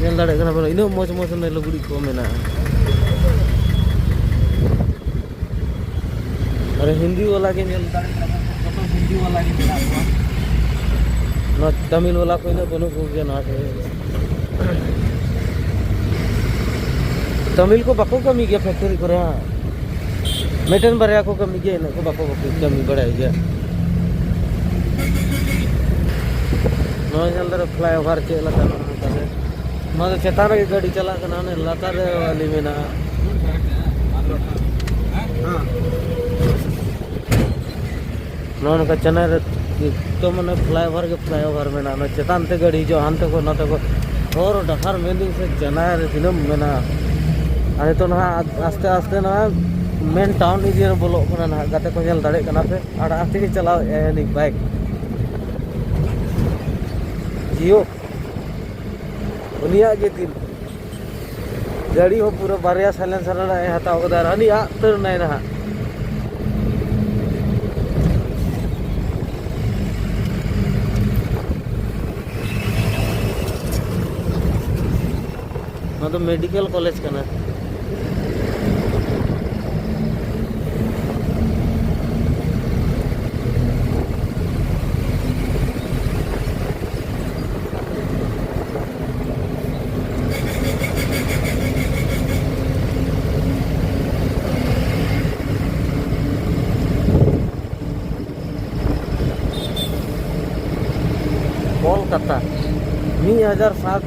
ᱧᱮᱞ ᱫᱟᱲᱮᱭᱟᱜ ᱠᱟᱱᱟ ᱵᱚᱱ, ᱤᱱᱟᱹᱜ ᱢᱚᱡᱽ ᱢᱚᱡᱽ ᱞᱩᱜᱽᱲᱤ ᱠᱚ ᱢᱮᱱᱟᱜᱼᱟ᱾ ᱟᱨ ᱦᱤᱱᱫᱤ ᱵᱟᱞᱟ ᱜᱮ ᱧᱮᱞ ᱫᱟᱲᱮᱭᱟᱜ ᱠᱟᱱᱟ ᱵᱚᱱ, ᱡᱚᱛᱚ ᱦᱤᱱᱫᱤ ᱵᱟᱞᱟ ᱜᱮ ᱢᱮᱱᱟᱜ ᱠᱚᱣᱟ᱾ ᱱᱚᱣᱟ ᱛᱟᱢᱤᱞ ᱵᱟᱞᱟ ᱠᱚ ᱤᱱᱟᱹᱜ ᱵᱟᱹᱱᱩᱜ ᱠᱚᱜᱮᱭᱟ ᱱᱚᱣᱟ ᱠᱚᱨᱮ᱾ ᱛᱟᱢᱤᱞ ᱠᱚ ᱵᱟᱠᱚ ᱠᱟᱹᱢᱤ ᱜᱮᱭᱟ ᱯᱷᱮᱠᱴᱚᱨᱤ ᱠᱚᱨᱮ, ᱦᱟᱸ᱾ ᱢᱤᱫᱴᱮᱱ ᱵᱟᱨᱭᱟ ᱠᱚ ᱠᱟᱹᱢᱤ ᱜᱮᱭᱟ, ᱤᱱᱟᱹᱜ ᱠᱚ ᱵᱟᱠᱚ ᱠᱟᱹᱢᱤ ᱵᱟᱲᱟᱭ ᱜᱮᱭᱟ᱾ ᱱᱚᱣᱟ ᱧᱮᱞ ᱫᱟᱨᱮ ᱯᱷᱞᱟᱭ ᱳᱵᱷᱟᱨ ᱪᱮᱫ ᱞᱮᱠᱟ ᱢᱮᱱᱟᱜᱼᱟ ᱛᱟᱦᱞᱮ? ᱱᱚᱣᱟ ᱫᱚ ᱪᱮᱛᱟᱱ ᱨᱮᱜᱮ ᱜᱟᱹᱰᱤ ᱪᱟᱞᱟᱜ ᱠᱟᱱᱟ, ᱚᱱᱮ ᱞᱟᱛᱟᱨ ᱨᱮ ᱵᱟᱹᱞᱤ ᱢᱮᱱᱟᱜᱼᱟ᱾ ᱱᱚᱜᱼᱚ ᱱᱚᱝᱠᱟ ᱪᱮᱱᱱᱟᱭ ᱨᱮ ᱮᱠᱫᱚᱢ ᱢᱟᱱᱮ ᱯᱷᱞᱟᱭ ᱳᱵᱷᱟᱨ ᱜᱮ ᱯᱷᱞᱟᱭ ᱳᱵᱷᱟᱨ ᱢᱮᱱᱟᱜᱼᱟ᱾ ᱚᱱᱟ ᱪᱮᱛᱟᱱ ᱛᱮ ᱜᱟᱹᱰᱤ ᱦᱤᱡᱩᱜᱼᱟ, ᱦᱟᱱᱛᱮ ᱠᱷᱚᱱ ᱱᱚᱛᱮ ᱠᱷᱚᱱ᱾ ᱦᱚᱨ ᱰᱟᱦᱟᱨ ᱢᱮᱱᱫᱟᱹᱧ ᱥᱮ ᱪᱮᱱᱱᱟᱭ ᱨᱮ ᱛᱤᱱᱟᱹᱜ ᱢᱮᱱᱟᱜᱼᱟ᱾ ᱟᱨ ᱱᱤᱛᱚᱜ ᱱᱟᱦᱟᱜ ᱟᱥᱛᱮ ᱟᱥᱛᱮ ᱱᱚᱣᱟ ᱢᱮᱱ ᱴᱟᱣᱩᱱ ᱮᱨᱤᱭᱟ ᱨᱮ ᱵᱚᱞᱚᱜ ᱠᱟᱱᱟ ᱱᱟᱦᱟᱜ, ᱜᱟᱛᱮ ᱠᱚ ᱧᱮᱞ ᱫᱟᱲᱮᱭᱟᱜ ᱠᱟᱱᱟ ᱯᱮ᱾ ᱟᱨ ᱟᱥᱛᱮ ᱜᱮ ᱪᱟᱞᱟᱣᱮᱫ ᱟᱭ ᱩᱱᱤ ᱵᱟᱭᱤᱠ᱾ ᱡᱤᱭᱳ ᱩᱱᱤᱭᱟᱜ ᱜᱮ ᱫᱤᱱ᱾ ᱜᱟᱹᱰᱤ ᱦᱚᱸ ᱯᱩᱨᱟᱹ ᱵᱟᱨᱭᱟ silencer ᱨᱮᱱᱟᱜ ᱮ ᱦᱟᱛᱟᱣ ᱠᱟᱫᱟ ᱟᱨ ᱦᱟᱹᱱᱤ ᱟᱫ ᱩᱛᱟᱹᱨ ᱮᱱᱟᱭ ᱱᱟᱦᱟᱜ᱾ ᱱᱚᱣᱟ ᱫᱚ ᱢᱮᱰᱤᱠᱮᱞ ᱠᱚᱞᱮᱡᱽ ᱠᱟᱱᱟ᱾ ᱠᱳᱞᱠᱟᱛᱟ ᱢᱤᱫ ᱦᱟᱡᱟᱨ ᱥᱟᱛ,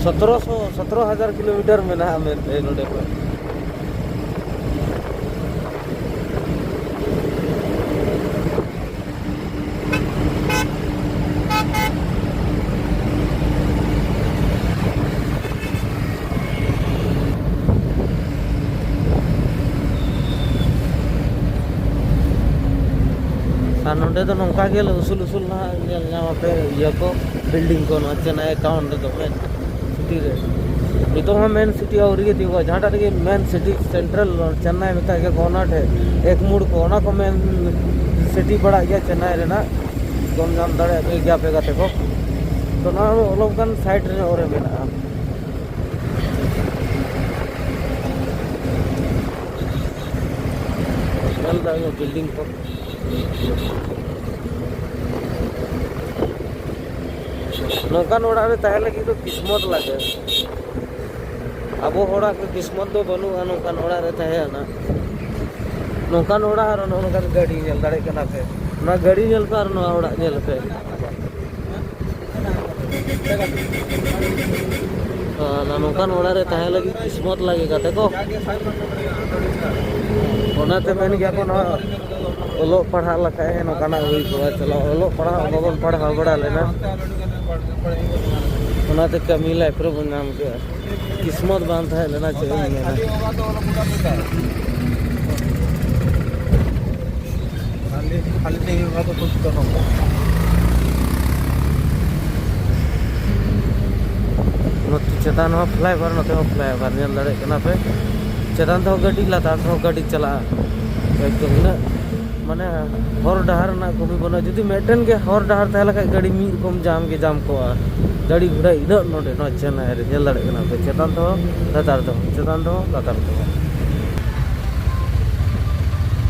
ᱥᱚᱛᱨᱚᱥᱚ, ᱥᱚᱛᱨᱚ ᱦᱟᱡᱟᱨ ᱠᱤᱞᱳᱢᱤᱴᱟᱨ ᱢᱮᱱᱟᱜᱼᱟ ᱢᱮᱱᱛᱮ ᱱᱚᱰᱮ ᱠᱷᱚᱱ᱾ ᱟᱨ ᱱᱚᱸᱰᱮ ᱫᱚ ᱱᱚᱝᱠᱟ ᱜᱮ ᱩᱥᱩᱞ ᱩᱥᱩᱞ ᱱᱟᱦᱟᱜ ᱧᱮᱞ ᱧᱟᱢ ᱟᱯᱮ ᱤᱭᱟᱹ ᱠᱚ, building ᱠᱚ, ᱱᱚᱣᱟ ᱪᱮᱱᱱᱟᱭ ᱴᱟᱣᱩᱱ ᱨᱮᱫᱚ ᱢᱮᱱ ᱥᱤᱴᱤ ᱨᱮ᱾ ᱱᱤᱛᱚᱜ ᱦᱚᱸ ᱢᱮᱱ ᱥᱤᱴᱤ ᱟᱹᱣᱨᱤ ᱜᱮ ᱛᱤᱭᱳᱜᱚᱜᱼᱟ᱾ ᱡᱟᱦᱟᱸᱴᱟᱜ ᱨᱮᱜᱮ ᱢᱮᱱ ᱥᱤᱴᱤ ᱥᱮᱱᱴᱨᱟᱞ ᱪᱮᱱᱱᱟᱭ ᱢᱮᱛᱟᱜ ᱜᱮᱭᱟ ᱠᱚ, ᱚᱱᱟ ᱴᱷᱮᱡ ᱮᱠ ᱢᱳᱲ ᱠᱚ, ᱚᱱᱟ ᱠᱚ ᱢᱮᱱ ᱥᱤᱴᱤ ᱯᱟᱲᱟᱜ ᱜᱮᱭᱟ ᱪᱮᱱᱱᱟᱭ ᱨᱮᱱᱟᱜ᱾ ᱫᱚᱢ ᱧᱟᱢ ᱫᱟᱲᱮᱭᱟᱜ ᱜᱮᱭᱟ ᱯᱮ ᱜᱟᱛᱮ ᱠᱚ᱾ ᱛᱚ ᱱᱚᱣᱟ ᱫᱚ ᱚᱞᱚᱯ ᱜᱟᱱ ᱥᱟᱭᱤᱰ ᱨᱮ ᱧᱚᱜ ᱨᱮ ᱢᱮᱱᱟᱜᱼᱟ᱾ ᱧᱮᱞ ᱫᱟᱲᱮᱭᱟᱜ building ᱠᱚ᱾ ᱱᱚᱝᱠᱟᱱ ᱚᱲᱟᱜ ᱨᱮ ᱛᱟᱦᱮᱸ ᱞᱟᱹᱜᱤᱫ ᱫᱚ ᱠᱤᱥᱢᱚᱛ ᱞᱟᱜᱟᱜᱼᱟ᱾ ᱟᱵᱚ ᱦᱚᱲᱟᱜ ᱫᱚ ᱠᱤᱥᱢᱚᱛ ᱫᱚ ᱵᱟᱹᱱᱩᱜᱼᱟ ᱱᱚᱝᱠᱟᱱ ᱚᱲᱟᱜ ᱨᱮ ᱛᱟᱦᱮᱸ ᱨᱮᱱᱟᱜ᱾ ᱱᱚᱝᱠᱟᱱ ᱚᱲᱟᱜ ᱟᱨ ᱱᱚᱜᱼᱚ ᱱᱚᱝᱠᱟᱱ ᱜᱟᱹᱰᱤ ᱧᱮᱞ ᱫᱟᱲᱮᱭᱟᱜ ᱠᱟᱱᱟ ᱯᱮ᱾ ᱱᱚᱣᱟ ᱜᱟᱹᱰᱤ ᱧᱮᱞ ᱯᱮ ᱟᱨ ᱱᱚᱣᱟ ᱚᱲᱟᱜ ᱧᱮᱞ ᱯᱮ᱾ ᱟᱨ ᱱᱚᱝᱠᱟᱱ ᱚᱲᱟᱜ ᱨᱮ ᱛᱟᱦᱮᱸ ᱞᱟᱹᱜᱤᱫ ᱠᱤᱥᱢᱚᱛ ᱞᱟᱜᱮ ᱜᱟᱛᱮ ᱠᱚ᱾ ᱚᱱᱟᱛᱮ ᱢᱮᱱ ᱜᱮᱭᱟ ᱠᱚ, ᱱᱚᱣᱟ ᱚᱞᱚᱜ ᱯᱟᱲᱦᱟᱜ ᱞᱮᱠᱷᱟᱡ ᱱᱚᱝᱠᱟᱱᱟᱜ ᱦᱩᱭ ᱠᱚᱜᱼᱟ᱾ ᱪᱚᱞᱚ, ᱚᱞᱚᱜ ᱯᱟᱲᱦᱟᱜ ᱵᱟᱵᱚᱱ ᱯᱟᱲᱦᱟᱣ ᱵᱟᱲᱟ ᱞᱮᱱᱟ, ᱚᱱᱟᱛᱮ ᱠᱟᱹᱢᱤ ᱞᱟᱭᱤᱯᱷ ᱨᱮᱵᱚᱱ ᱧᱟᱢ ᱠᱮᱜᱼᱟ᱾ ᱠᱤᱥᱢᱚᱛ ᱵᱟᱝ ᱛᱟᱦᱮᱸ ᱞᱮᱱᱟ, ᱪᱮᱫ ᱮᱢ ᱢᱮᱱᱟ᱾ ᱠᱷᱟᱹᱞᱤ, ᱠᱷᱟᱹᱞᱤ ᱛᱮᱜᱮ ᱚᱱᱟ ᱫᱚ ᱠᱷᱩᱵ ᱠᱚᱢ᱾ ᱱᱚᱛᱮ ᱪᱮᱛᱟᱱ ᱦᱚᱸ ᱯᱷᱞᱟᱭᱳᱵᱷᱟᱨ, ᱱᱚᱛᱮ ᱦᱚᱸ ᱯᱷᱞᱟᱭᱳᱵᱷᱟᱨ, ᱧᱮᱞ ᱫᱟᱲᱮᱭᱟᱜ ᱠᱟᱱᱟ ᱯᱮ᱾ ᱪᱮᱛᱟᱱ ᱛᱮᱦᱚᱸ ᱜᱟᱹᱰᱤ, ᱞᱟᱛᱟᱨ ᱛᱮᱦᱚᱸ ᱜᱟᱹᱰᱤ ᱪᱟᱞᱟᱜᱼᱟ᱾ ᱮᱠᱫᱚᱢ ᱩᱱᱟᱹᱜ ᱢᱟᱱᱮ ᱦᱚᱨ ᱰᱟᱦᱟᱨ ᱨᱮᱱᱟᱜ ᱠᱚᱢᱤ ᱵᱟᱹᱱᱩᱜᱼᱟ᱾ ᱡᱩᱫᱤ ᱢᱤᱫᱴᱮᱱ ᱜᱮ ᱦᱚᱨ ᱰᱟᱦᱟᱨ ᱛᱟᱦᱮᱸ ᱞᱮᱠᱷᱟᱡ ᱜᱟᱹᱰᱤ ᱢᱤᱫ ᱨᱚᱠᱚᱢ ᱡᱟᱢ ᱜᱮ ᱡᱟᱢ ᱠᱚᱜᱼᱟ᱾ ᱜᱟᱹᱰᱤ ᱜᱷᱚᱲᱟ ᱤᱱᱟᱹᱜ ᱱᱚᱰᱮ ᱱᱚᱣᱟ ᱪᱮᱱᱱᱟᱭ ᱨᱮ ᱧᱮᱞ ᱫᱟᱲᱮᱭᱟᱜ ᱠᱟᱱᱟ ᱯᱮ, ᱪᱮᱛᱟᱱ ᱛᱮᱦᱚᱸ ᱞᱟᱛᱟᱨ ᱛᱮᱦᱚᱸ, ᱪᱮᱛᱟᱱ ᱛᱮᱦᱚᱸ ᱞᱟᱛᱟᱨ ᱛᱮᱦᱚᱸ᱾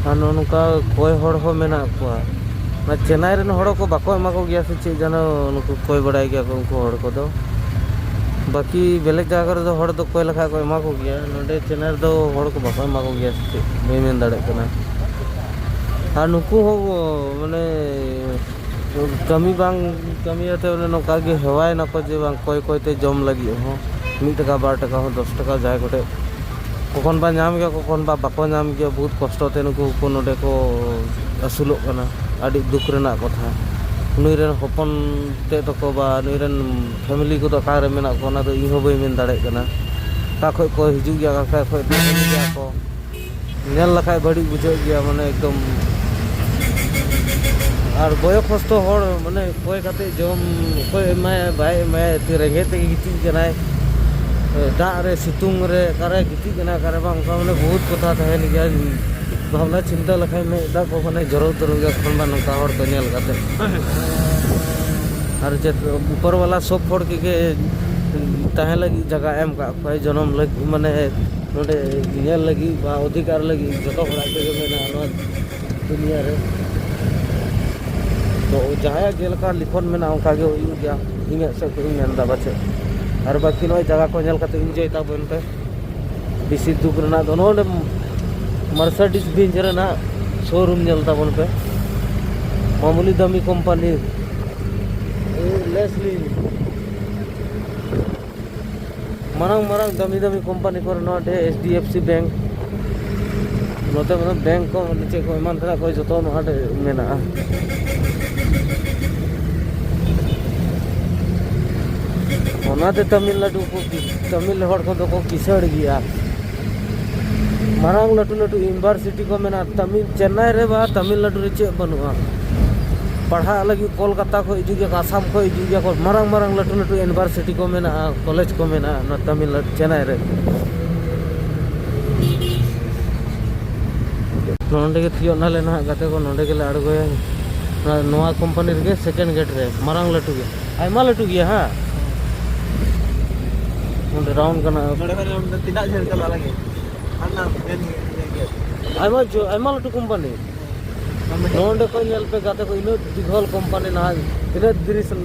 ᱟᱨ ᱱᱚᱜᱼᱚ ᱱᱚᱝᱠᱟ ᱠᱚᱭ ᱦᱚᱲ ᱦᱚᱸ ᱢᱮᱱᱟᱜ ᱠᱚᱣᱟ᱾ ᱚᱱᱟ ᱪᱮᱱᱱᱟᱭ ᱨᱮᱱ ᱦᱚᱲ ᱠᱚ ᱵᱟᱠᱚ ᱮᱢᱟ ᱠᱚ ᱜᱮᱭᱟ ᱥᱮ ᱪᱮᱫ ᱡᱮᱱᱚ, ᱱᱩᱠᱩ ᱠᱚᱭ ᱵᱟᱲᱟᱭ ᱜᱮᱭᱟ ᱠᱚ ᱩᱱᱠᱩ ᱦᱚᱲ ᱠᱚᱫᱚ᱾ ᱵᱟᱹᱠᱤ ᱵᱮᱞᱮᱠ ᱡᱟᱭᱜᱟ ᱠᱚᱨᱮ ᱫᱚ ᱦᱚᱲ ᱫᱚ ᱠᱚᱭ ᱞᱮᱠᱷᱟᱡ ᱠᱚ ᱮᱢᱟ ᱠᱚ ᱜᱮᱭᱟ, ᱱᱚᱰᱮ ᱪᱮᱱᱱᱟᱭ ᱨᱮᱫᱚ ᱦᱚᱲ ᱠᱚ ᱵᱟᱠᱚ ᱮᱢᱟ ᱠᱚ ᱜᱮᱭᱟ ᱥᱮ ᱪᱮᱫ, ᱵᱟᱹᱧ ᱢᱮᱱ ᱫᱟᱲᱮᱭᱟᱜ ᱠᱟᱱᱟ᱾ ᱟᱨ ᱱᱩᱠᱩ ᱦᱚᱸ ᱢᱟᱱᱮ ᱠᱟᱹᱢᱤ ᱵᱟᱝ ᱠᱟᱹᱢᱤ ᱟᱛᱮ ᱚᱱᱮ ᱱᱚᱝᱠᱟ ᱜᱮ ᱦᱮᱣᱟᱭ ᱱᱟᱠᱚ ᱡᱮ ᱵᱟᱝ ᱠᱚᱭ ᱠᱚᱭ ᱛᱮ ᱡᱚᱢ ᱞᱟᱹᱜᱤᱫ ᱦᱚᱸ, ᱢᱤᱫ ᱴᱟᱠᱟ ᱵᱟᱨ ᱴᱟᱠᱟ ᱦᱚᱸ ᱫᱚᱥ ᱴᱟᱠᱟ ᱡᱟᱦᱟᱸᱭ ᱠᱚᱴᱷᱮᱡ ᱠᱚᱠᱷᱚᱱ ᱵᱟ ᱧᱟᱢ ᱜᱮᱭᱟ, ᱠᱚᱠᱷᱚᱱ ᱵᱟ ᱵᱟᱠᱚ ᱧᱟᱢ ᱜᱮᱭᱟ᱾ ᱵᱚᱦᱩᱛ ᱠᱚᱥᱴᱚ ᱛᱮ ᱱᱩᱠᱩ ᱠᱚ ᱱᱚᱰᱮ ᱠᱚ ᱟᱹᱥᱩᱞᱚᱜ ᱠᱟᱱᱟ᱾ ᱟᱹᱰᱤ ᱫᱩᱠ ᱨᱮᱱᱟᱜ ᱠᱟᱛᱷᱟ᱾ ᱱᱩᱭ ᱨᱮᱱ ᱦᱚᱯᱚᱱ ᱛᱮᱫ ᱛᱟᱠᱚ ᱵᱟ ᱱᱩᱭ ᱨᱮᱱ ᱯᱷᱮᱢᱮᱞᱤ ᱠᱚᱫᱚ ᱚᱠᱟ ᱨᱮ ᱢᱮᱱᱟᱜ ᱠᱚᱣᱟ, ᱚᱱᱟ ᱫᱚ ᱤᱧ ᱦᱚᱸ ᱵᱟᱹᱧ ᱢᱮᱱ ᱫᱟᱲᱮᱭᱟᱜ ᱠᱟᱱᱟ᱾ ᱚᱠᱟ ᱠᱷᱚᱡ ᱠᱚ ᱦᱤᱡᱩᱜ ᱜᱮᱭᱟ, ᱚᱠᱟ ᱠᱷᱚᱡ ᱠᱚ ᱦᱤᱡᱩᱜ ᱜᱮᱭᱟ ᱠᱚ, ᱧᱮᱞ ᱞᱮᱠᱷᱟᱡ ᱵᱟᱹᱲᱤᱡ ᱵᱩᱡᱷᱟᱹᱜ ᱜᱮᱭᱟ, ᱢᱟᱱᱮ ᱮᱠᱫᱚᱢ᱾ ᱟᱨ ᱵᱚᱭᱚᱥ ᱦᱚᱥᱛᱚ ᱦᱚᱲ ᱢᱟᱱᱮ ᱠᱚᱭ ᱠᱟᱛᱮ ᱡᱚᱢ, ᱚᱠᱚᱭ ᱮᱢᱟᱭᱟ ᱵᱟᱭ ᱮᱢᱟᱭᱟ, ᱛᱤ ᱨᱮᱸᱜᱮᱡ ᱛᱮᱜᱮ ᱜᱤᱛᱤᱡ ᱠᱟᱱᱟᱭ, ᱫᱟᱜ ᱨᱮ ᱥᱤᱛᱩᱝ ᱨᱮ ᱚᱠᱟᱨᱮ ᱜᱤᱛᱤᱡ ᱠᱟᱱᱟ, ᱚᱠᱟᱨᱮ ᱵᱟᱝ, ᱚᱱᱠᱟ ᱢᱟᱱᱮ ᱵᱚᱦᱩᱛ ᱠᱚᱛᱷᱟ ᱛᱟᱦᱮᱱ ᱜᱮᱭᱟ᱾ ᱵᱷᱟᱵᱽᱱᱟ ᱪᱤᱱᱛᱟᱹ ᱞᱮᱠᱷᱟᱱ ᱢᱮᱫ ᱫᱟᱜ ᱠᱚ ᱢᱟᱱᱮ ᱡᱚᱨᱚ ᱩᱛᱟᱹᱨᱚᱜ ᱜᱮᱭᱟ ᱛᱚᱠᱷᱚᱱ ᱢᱟ ᱱᱚᱝᱠᱟ ᱦᱚᱲ ᱠᱚ ᱧᱮᱞ ᱠᱟᱛᱮ᱾ ᱟᱨ ᱪᱮᱫ ᱩᱯᱚᱨ ᱣᱟᱞᱟ ᱥᱚᱵ ᱦᱚᱲ ᱜᱮ ᱛᱟᱦᱮᱸ ᱞᱟᱹᱜᱤᱫ ᱡᱟᱭᱜᱟ ᱮᱢ ᱠᱟᱜ ᱠᱚᱣᱟᱭ, ᱡᱚᱱᱚᱢ ᱞᱟᱹᱜᱤᱫ ᱢᱟᱱᱮ ᱱᱚᱰᱮ ᱧᱮᱞ ᱞᱟᱹᱜᱤᱫ ᱵᱟ ᱚᱫᱷᱤᱠᱟᱨ ᱞᱟᱹᱜᱤᱫ ᱡᱚᱛᱚ ᱦᱚᱲᱟᱜ ᱛᱮᱜᱮ ᱢᱮᱱᱟᱜᱼᱟ ᱱᱚᱣᱟ ᱫᱩᱱᱤᱭᱟᱹ ᱨᱮ᱾ ᱛᱚ ᱡᱟᱦᱟᱸᱭᱟᱜ ᱡᱮᱞᱮᱠᱟ ᱞᱤᱠᱷᱚᱱ ᱢᱮᱱᱟᱜᱼᱟ ᱚᱱᱠᱟ ᱜᱮ ᱦᱩᱭᱩᱜ ᱜᱮᱭᱟ, ᱤᱧᱟᱹᱜ ᱥᱮᱫ ᱠᱷᱚᱱ ᱤᱧ ᱢᱮᱱᱫᱟ ᱯᱟᱪᱮᱫ᱾ ᱟᱨ ᱵᱟᱹᱠᱤ ᱱᱚᱜᱼᱚᱭ ᱡᱟᱭᱜᱟ ᱠᱚ ᱧᱮᱞ ᱠᱟᱛᱮ ᱤᱧ ᱵᱩᱡᱷᱟᱹᱣ ᱛᱟᱵᱚᱱ ᱯᱮ᱾ ᱵᱮᱥᱤ ᱫᱩᱠ ᱨᱮᱱᱟᱜ ᱫᱚ ᱱᱚᱰᱮ ᱢᱟᱨᱥᱟᱰᱤᱥ ᱵᱮᱧᱡ ᱨᱮᱱᱟᱜ ᱥᱳᱨᱩᱢ ᱧᱮᱞ ᱛᱟᱵᱚᱱ ᱯᱮ᱾ ᱢᱟᱢᱩᱞᱤ ᱫᱟᱢᱤ ᱠᱳᱢᱯᱟᱱᱤ ᱞᱮᱥᱞᱤ ᱢᱟᱨᱟᱝ ᱢᱟᱨᱟᱝ ᱫᱟᱹᱢᱤ ᱫᱟᱹᱢᱤ ᱠᱳᱢᱯᱟᱱᱤ ᱠᱚᱨᱮ ᱱᱚᱣᱟ ᱰᱷᱮᱨ H D F C bank, ᱱᱚᱛᱮ ᱢᱟᱱᱮ ᱵᱮᱝᱠ ᱠᱚ ᱢᱟᱱᱮ ᱪᱮᱫ ᱠᱚ ᱮᱢᱟᱱ ᱛᱮᱱᱟᱜ ᱠᱚ ᱡᱚᱛᱚ ᱱᱚᱣᱟ ᱰᱷᱮᱨ ᱢᱮᱱᱟᱜᱼᱟ᱾ ᱚᱱᱟᱛᱮ ᱛᱟᱢᱤᱞᱱᱟᱰᱩ ᱠᱚ ᱠᱤ-, ᱛᱟᱢᱤᱞ ᱦᱚᱲ ᱠᱚᱫᱚ ᱠᱚ ᱠᱤᱥᱟᱹᱲ ᱜᱮᱭᱟ᱾ ᱢᱟᱨᱟᱝ ᱞᱟᱹᱴᱩ ᱞᱟᱹᱴᱩ ᱤᱭᱩᱱᱤᱵᱷᱟᱨᱥᱤᱴᱤ ᱠᱚ ᱢᱮᱱᱟᱜᱼᱟ ᱛᱟᱢᱤᱞ, ᱪᱮᱱᱱᱟᱭ ᱨᱮ ᱵᱟ ᱛᱟᱢᱤᱞᱱᱟᱰᱩ ᱨᱮ ᱪᱮᱫ ᱵᱟᱹᱱᱩᱜᱼᱟ? ᱯᱟᱲᱦᱟᱜ ᱞᱟᱹᱜᱤᱫ ᱠᱳᱞᱠᱟᱛᱟ ᱠᱷᱚᱱ ᱦᱤᱡᱩᱜ ᱜᱮᱭᱟ ᱠᱚ, ᱟᱥᱟᱢ ᱠᱷᱚᱱ ᱦᱤᱡᱩᱜ ᱜᱮᱭᱟ ᱠᱚ, ᱢᱟᱨᱟᱝ ᱢᱟᱨᱟᱝ ᱞᱟᱹᱴᱩ ᱞᱟᱹᱴᱩ ᱤᱭᱩᱱᱤᱵᱷᱟᱨᱥᱤᱴᱤ ᱠᱚ ᱢᱮᱱᱟᱜᱼᱟ, ᱠᱚᱞᱮᱡᱽ ᱠᱚ ᱢᱮᱱᱟᱜᱼᱟ ᱱᱚᱣᱟ ᱛᱟᱢᱤᱞᱱᱟᱲᱩ, ᱪᱮᱱᱱᱟᱭ ᱨᱮ᱾ ᱱᱚᱰᱮ ᱜᱮ ᱛᱤᱭᱳᱜ ᱱᱟᱞᱮ ᱱᱟᱦᱟᱜ ᱜᱟᱛᱮ ᱠᱚ, ᱱᱚᱰᱮ ᱜᱮᱞᱮ ᱟᱬᱜᱚᱭᱟ᱾ ᱱᱚᱣᱟ ᱠᱳᱢᱯᱟᱱᱤ ᱨᱮᱜᱮ ᱥᱮᱠᱮᱱᱰ ᱜᱮᱴ ᱨᱮ, ᱢᱟᱨᱟᱝ ᱞᱟᱹᱴᱩ ᱜᱮ, ᱟᱭᱢᱟ ᱞᱟᱹᱴᱩ ᱜᱮᱭᱟ ᱦᱟᱸᱜ᱾ ᱱᱚᱰᱮ ᱨᱟᱣᱩᱱᱰ ᱠᱟᱱᱟ᱾ ᱱᱚᱰᱮ ᱠᱷᱚᱱ ᱛᱤᱱᱟᱹᱜ ᱡᱷᱟᱹᱞ ᱪᱟᱞᱟᱜ ᱞᱟᱹᱜᱤᱫ? ᱦᱟᱱᱟ ᱢᱮᱱ ᱜᱮ᱾ ᱟᱭᱢᱟ ᱡᱳ-, ᱟᱭᱢᱟ ᱞᱟᱹᱴᱩ ᱠᱳᱢᱯᱟᱱᱤ᱾ ᱱᱚᱰᱮ ᱠᱷᱚᱱ ᱧᱮᱞ ᱯᱮ ᱜᱟᱛᱮ ᱠᱚ, ᱤᱱᱟᱹᱜ ᱫᱤᱜᱷᱚᱞ ᱠᱳᱢᱯᱟᱱᱤ ᱱᱟᱦᱟᱜ, ᱛᱤᱱᱟᱹᱜ ᱫᱤᱱ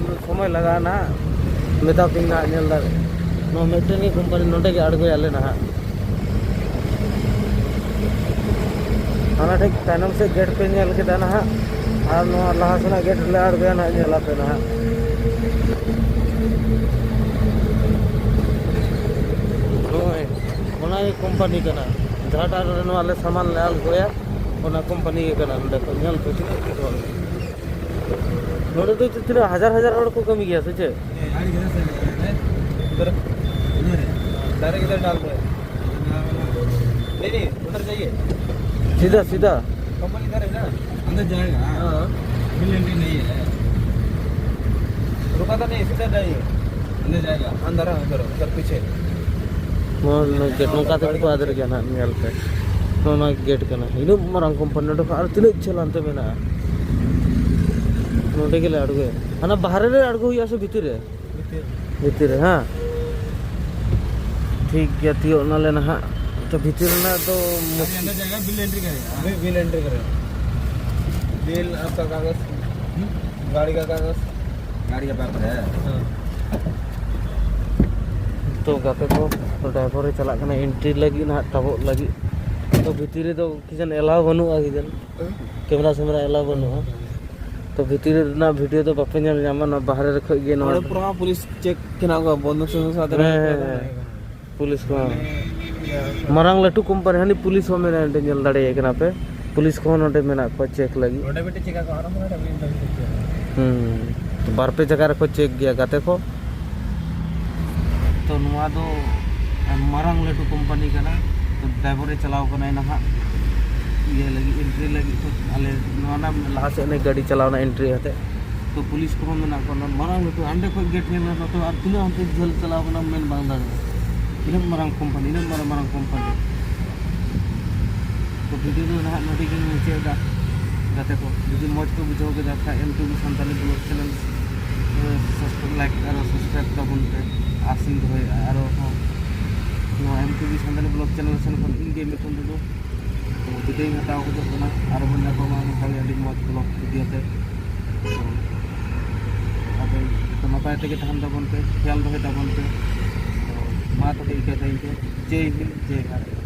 ᱥᱚᱢᱚᱭ ᱞᱟᱜᱟᱜᱼᱟ ᱱᱟᱦᱟᱜ, ᱢᱮᱛᱟ ᱯᱮᱧ ᱱᱟᱦᱟᱜ, ᱧᱮᱞ ᱫᱟᱲᱮ᱾ ᱱᱚᱣᱟ ᱢᱤᱫᱴᱮᱱ ᱜᱮ ᱠᱳᱢᱯᱟᱱᱤ ᱱᱚᱰᱮ ᱜᱮ ᱟᱬᱜᱚᱭᱟᱞᱮ ᱱᱟᱦᱟᱜ᱾ ᱦᱟᱱᱟ ᱴᱷᱮᱡ ᱛᱟᱭᱱᱚᱢ ᱥᱮᱫ ᱜᱮᱴ ᱯᱮ ᱧᱮᱞ ᱠᱮᱫᱟ ᱱᱟᱦᱟᱜ, ᱟᱨ ᱱᱚᱣᱟ ᱞᱟᱦᱟ ᱥᱮᱱᱟᱜ ᱜᱮᱴ ᱨᱮᱞᱮ ᱟᱬᱜᱚᱭᱟ ᱱᱟᱦᱟᱜ, ᱧᱮᱞ ᱟᱯᱮ ᱱᱟᱦᱟᱜ᱾ ᱱᱚᱜᱼᱚᱭ ᱚᱱᱟ ᱜᱮ ᱠᱳᱢᱯᱟᱱᱤ ᱠᱟᱱᱟ, ᱡᱟᱦᱟᱸᱴᱟᱜ ᱨᱮ ᱱᱚᱣᱟ ᱞᱮ ᱥᱟᱢᱟᱱ ᱞᱮ ᱟᱬᱜᱚᱭᱟ, ᱚᱱᱟ ᱠᱳᱢᱯᱟᱱᱤ ᱜᱮ ᱠᱟᱱᱟ᱾ ᱱᱚᱰᱮ ᱠᱷᱚᱱ ᱧᱮᱞ ᱯᱮ ᱛᱤᱱᱟᱹᱜ ᱠᱤᱪᱷᱩ᱾ ᱱᱚᱰᱮ ᱫᱚ ᱪᱮᱫ ᱛᱤᱱᱟᱹᱜ ᱦᱟᱡᱟᱨ ᱦᱟᱡᱟᱨ ᱦᱚᱲ ᱠᱚ ᱠᱟᱹᱢᱤ ᱜᱮᱭᱟ ᱥᱮ ᱪᱮᱫ? गाड़ी किधर से है? उधर। उधर है। डायरेक्ट इधर डाल रहे हैं। नहीं, नहीं, उधर जाइए। सीधा, सीधा। कंपनी इधर है ना? अंदर जाएगा। हाँ। बिल एंट्री नहीं है। रुका तो नहीं, सीधा जाइए। अंदर जाएगा। अंदर, हाँ, उधर, उधर पीछे। ᱱᱚᱣᱟ ᱜᱮᱴ ᱱᱚᱝᱠᱟ ᱛᱮᱜᱮ ᱠᱚ ᱟᱫᱮᱨ ᱜᱮᱭᱟ ᱱᱟᱦᱟᱜ, ᱧᱮᱞ ᱯᱮ᱾ ᱱᱚᱣᱟ ᱜᱮᱴ ᱠᱟᱱᱟ, ᱤᱱᱟᱹᱜ ᱢᱟᱨᱟᱝ ᱠᱳᱢᱯᱟᱱᱤ ᱱᱚᱰᱮ ᱠᱷᱚᱱ ᱟᱨ ᱛᱤᱱᱟᱹᱜ ᱡᱷᱟᱹᱞ ᱦᱟᱱᱛᱮ ᱢᱮᱱᱟᱜᱼᱟ? ᱱᱚᱰᱮ ᱜᱮᱞᱮ ᱟᱬᱜᱚᱭᱟ᱾ ᱦᱟᱱᱟ ᱵᱟᱦᱨᱮ ᱨᱮ ᱟᱬᱜᱚ ᱦᱩᱭᱩᱜᱼᱟ ᱥᱮ ᱵᱷᱤᱛᱤᱨ ᱨᱮ? ᱵᱷᱤᱛᱤᱨ ᱨᱮ, ᱦᱮᱸ᱾ ᱴᱷᱤᱠ ᱜᱮᱭᱟ, ᱛᱤᱭᱳᱜ ᱱᱟᱞᱮ ᱱᱟᱦᱟᱜ᱾ ᱛᱚ, ᱵᱷᱤᱛᱤᱨ ᱨᱮᱱᱟᱜ ᱫᱚ ᱢᱩᱥᱠᱤᱞ᱾ अंदर जाएगा, बिल एंट्री करेगा। बिल, बिल एंट्री करेगा। बिल, आपका कागज, गाड़ी का कागज। गाड़ी का पेपर है। हाँ। ᱛᱚ, ᱜᱟᱛᱮ ᱠᱚ, ᱰᱨᱟᱭᱵᱷᱟᱨ ᱮ ᱪᱟᱞᱟᱜ ᱠᱟᱱᱟ ᱮᱱᱴᱨᱤ ᱞᱟᱹᱜᱤᱫ ᱱᱟᱦᱟᱜ, ᱛᱟᱵᱚᱜ ᱞᱟᱹᱜᱤᱫ᱾ ᱛᱚ, ᱵᱷᱤᱛᱤᱨ ᱨᱮᱫᱚ ᱠᱤ ᱡᱟᱱ ᱮᱞᱟᱣ ᱵᱟᱹᱱᱩᱜᱼᱟ ᱠᱤ ᱡᱟᱱ? ᱠᱮᱢᱮᱨᱟ ᱥᱮᱢᱮᱨᱟ ᱮᱞᱟᱣ ᱵᱟᱹᱱᱩᱜᱼᱟ᱾ ᱛᱚ, ᱵᱷᱤᱛᱤᱨ ᱨᱮᱱᱟᱜ ᱵᱷᱤᱰᱤᱭᱳ ᱫᱚ ᱵᱟᱯᱮ ᱧᱮᱞ ᱧᱟᱢᱟ, ᱱᱚᱣᱟ ᱵᱟᱦᱨᱮ ᱨᱮ ᱠᱷᱚᱡ ᱜᱮ ᱱᱚᱣᱟ ᱱᱚᱰᱮ ᱯᱩᱨᱟᱹ ᱯᱩᱞᱤᱥ ᱪᱮᱠ ᱠᱟᱱᱟ ᱠᱚ, ᱵᱚᱱᱫᱩᱠ ᱥᱚᱸᱫᱩᱠ ᱥᱟᱶᱛᱮ᱾ ᱦᱮᱸ, ᱦᱮᱸ, ᱦᱮᱸ᱾ ᱯᱩᱞᱤᱥ ᱠᱚ᱾ ᱢᱟᱨᱟᱝ ᱞᱟᱹᱴᱩ ᱠᱳᱢᱯᱟᱱᱤ, ᱦᱟᱹᱱᱤ ᱯᱩᱞᱤᱥ ᱦᱚᱸ ᱢᱮᱱᱟᱭᱟ, ᱚᱸᱰᱮ ᱧᱮᱞ ᱫᱟᱲᱮᱭᱟᱭ ᱠᱟᱱᱟ ᱯᱮ᱾ ᱯᱩᱞᱤᱥ ᱠᱚᱦᱚᱸ ᱱᱚᱰᱮ ᱢᱮᱱᱟᱜ ᱠᱚᱣᱟ ᱪᱮᱠ ᱞᱟᱹᱜᱤᱫ᱾ ᱱᱚᱰᱮ ᱢᱤᱫᱴᱮᱡ ᱪᱮᱠ ᱟᱠᱚ, ᱟᱨᱦᱚᱸ ᱱᱚᱰᱮ ᱢᱤᱫᱴᱮᱡ ᱪᱮᱠ᱾ ᱦᱩᱸ᱾ ᱵᱟᱨ ᱯᱮ ᱡᱟᱭᱜᱟ ᱨᱮᱠᱚ ᱪᱮᱠ ᱜᱮᱭᱟ ᱜᱟᱛᱮ ᱠᱚ᱾ ᱛᱚ, ᱱᱚᱣᱟ ᱫᱚ ᱢᱟᱨᱟᱝ ᱞᱟᱹᱴᱩ ᱠᱳᱢᱯᱟᱱᱤ ᱠᱟᱱᱟ᱾ ᱛᱚ, ᱰᱨᱟᱭᱵᱷᱟᱨ ᱮ ᱪᱟᱞᱟᱣ ᱠᱟᱱᱟᱭ ᱱᱟᱦᱟᱜ᱾ ᱤᱭᱟᱹ ᱞᱟᱹᱜᱤᱫ, ᱮᱱᱴᱨᱤ ᱞᱟᱹᱜᱤᱫ ᱛᱚ ᱟᱞᱮ ᱱᱚᱣᱟ ᱨᱮᱱᱟᱜ ᱞᱟᱦᱟ ᱥᱮᱫ ᱨᱮ ᱜᱟᱹᱰᱤ ᱪᱟᱞᱟᱣᱱᱟ ᱮᱱᱴᱨᱤ ᱠᱟᱛᱮ᱾ ᱛᱚ ᱯᱩᱞᱤᱥ ᱠᱚᱦᱚᱸ ᱢᱮᱱᱟᱜ ᱠᱚᱣᱟ, ᱢᱟᱨᱟᱝ ᱞᱟᱹᱴᱩ ᱦᱟᱸᱰᱮ ᱠᱷᱚᱱ ᱜᱮᱴ ᱧᱮᱞ ᱢᱮ, ᱱᱚᱛᱮ ᱟᱨ ᱛᱤᱱᱟᱹᱜ ᱦᱟᱱᱛᱮ ᱡᱷᱟᱹᱞ ᱪᱟᱞᱟᱣ ᱠᱟᱱᱟᱢ ᱢᱮᱱ ᱵᱟᱝ ᱫᱟᱲᱮᱭᱟᱜᱼᱟ᱾ ᱤᱱᱟᱹᱜ ᱢᱟᱨᱟᱝ ᱠᱳᱢᱯᱟᱱᱤ, ᱤᱱᱟᱹᱜ ᱢᱟᱨᱟᱝ ᱢᱟᱨᱟᱝ ᱠᱳᱢᱯᱟᱱᱤ᱾ ᱛᱚ ᱵᱷᱤᱰᱤᱭᱳ ᱫᱚ ᱱᱟᱦᱟᱜ ᱱᱚᱰᱮ ᱜᱤᱧ ᱢᱩᱪᱟᱹᱫ ᱮᱫᱟ᱾ ᱜᱟᱛᱮ ᱠᱚ ᱡᱩᱫᱤ ᱢᱚᱡᱽ ᱠᱚ ᱵᱩᱡᱷᱟᱹᱣ ᱠᱮᱫᱟ ᱠᱷᱟᱡ, M two B Santali blog channel like ᱟᱨ ᱥᱟᱵᱥᱠᱨᱟᱭᱤᱵ ᱛᱟᱵᱚᱱ ᱯᱮ, ᱟᱥᱤᱧ ᱫᱚᱦᱚᱭᱮᱫᱼᱟ᱾ ᱟᱨᱚ ᱦᱚᱸ ᱱᱚᱣᱟ M two B Santali blog channel ᱥᱮᱱ ᱠᱷᱚᱱ ᱤᱧ ᱜᱮ ᱢᱤᱫᱴᱮᱱ ᱴᱩᱰᱩ᱾ ᱛᱚ ᱵᱤᱫᱟᱹᱭ ᱦᱟᱛᱟᱣ ᱜᱚᱫᱚᱜ ᱠᱟᱱᱟ᱾ ᱟᱨᱚ ᱵᱚᱱ ᱧᱟᱯᱟᱢᱟ ᱱᱚᱝᱠᱟ ᱜᱮ ᱟᱹᱰᱤ ᱢᱚᱡᱽ ᱵᱞᱚᱜ ᱵᱷᱤᱰᱤᱭᱳ ᱛᱮ᱾ ᱛᱚ ᱟᱯᱮ ᱡᱚᱛᱚ ᱱᱟᱯᱟᱭ ᱛᱮᱜᱮ ᱛᱟᱦᱮᱱ ᱛᱟᱵᱚᱱ ᱯᱮ, ᱠᱷᱮᱭᱟᱞ ᱫᱚᱦᱚᱭ ᱛᱟᱵᱚᱱ ᱯᱮ᱾ ᱛᱚ ᱢᱟ ᱛᱚᱵᱮ ᱤᱱᱠᱟᱹ ᱛᱟᱦᱮᱸ ᱤᱱᱠᱟᱹ᱾ ᱡᱟᱭ ᱦᱤᱱᱫ, ᱡᱟᱭ ᱵᱷᱟᱨᱚᱛ᱾